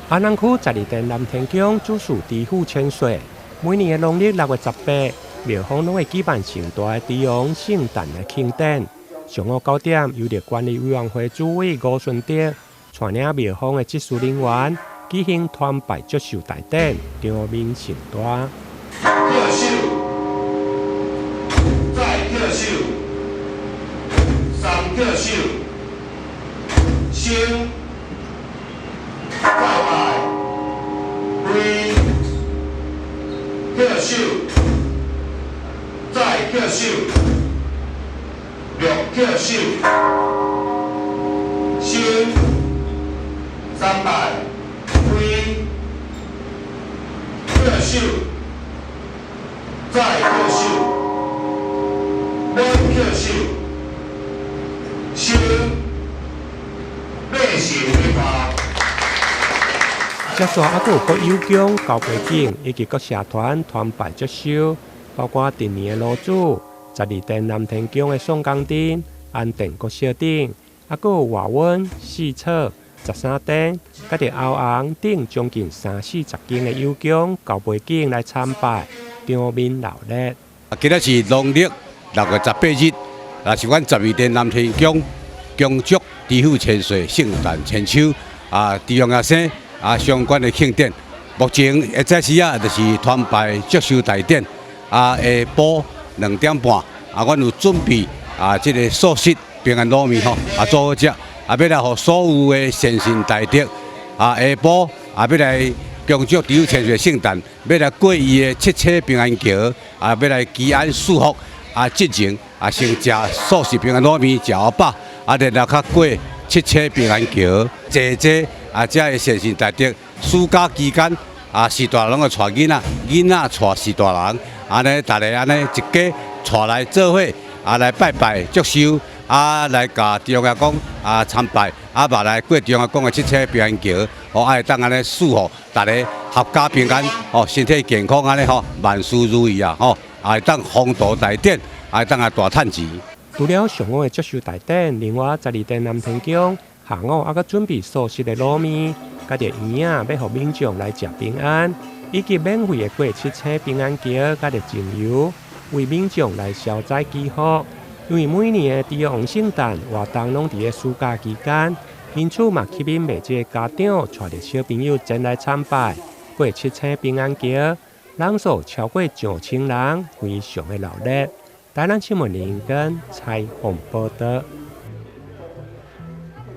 阿南區十二殿南天宮主事知府千歲，每年的農曆6月18，廟方攏會舉辦盛大的豬王聖誕的慶典。上午9點，由著管理委員會主委吳順德帶領廟方的執事人員舉行團拜祝壽大典，場面盛大。跳手，再跳手，三跳手，升，再拜，跪，跳手，再跳手，六跳手，升，三拜，跪，跳手，再跳手，滿跳手，升，馬神回頭。接續猶閣有國有宮、高背景以及各社團團拜祝壽，包括近年的爐主、十二殿南天宮的宋江陣、安定國小等，猶閣有外溫、四草、十三殿，佮著後紅等將近三四十間的有宮、高背景來參拜，場面鬧熱。今仔是農曆6月18日，也是阮十二殿南天宮恭祝知府千歲聖誕千秋啊，豬王爺生啊相關的慶典。目前現在時啊，就是團拜祝壽大典啊，下晡2點半啊，阮有準備啊，這個素食平安滷麵吼啊，做好食啊，欲來予所有的善信大德啊，下晡啊，欲來恭祝知府千歲聖誕，欲來過伊的七星平安橋啊，欲來祈安賜福啊，之前啊，先食素食平安滷麵，食予飽啊，然後較過七星平安橋，坐坐啊，遮的善信大德，暑假期間啊，序大攏會帶囡仔，囡仔帶序大人，按呢逐个按呢一家帶來做伙啊，來拜拜祝壽啊，來共豬王爺公啊參拜啊，嘛來過豬王爺公的七星平安橋，予會當按呢賜福，逐个合家平安，吼，身體健康按呢吼，萬事如意啊，吼，會當宏圖大展，會當啊大趁錢。除了上午的祝壽大典，另外十二殿南天宮下午猶閣準備素食的滷麵，佮著圓仔，欲予民眾來食平安，以及免費的過七星平安橋，佮著精油，為民眾來消災祈福。因為每年的豬王聖誕活動攏佇咧暑假期間，因此嘛吸引袂少家長帶著小朋友前來參拜過七星平安橋，人數超過上千人，非常的鬧熱。台南新聞林根採訪報導。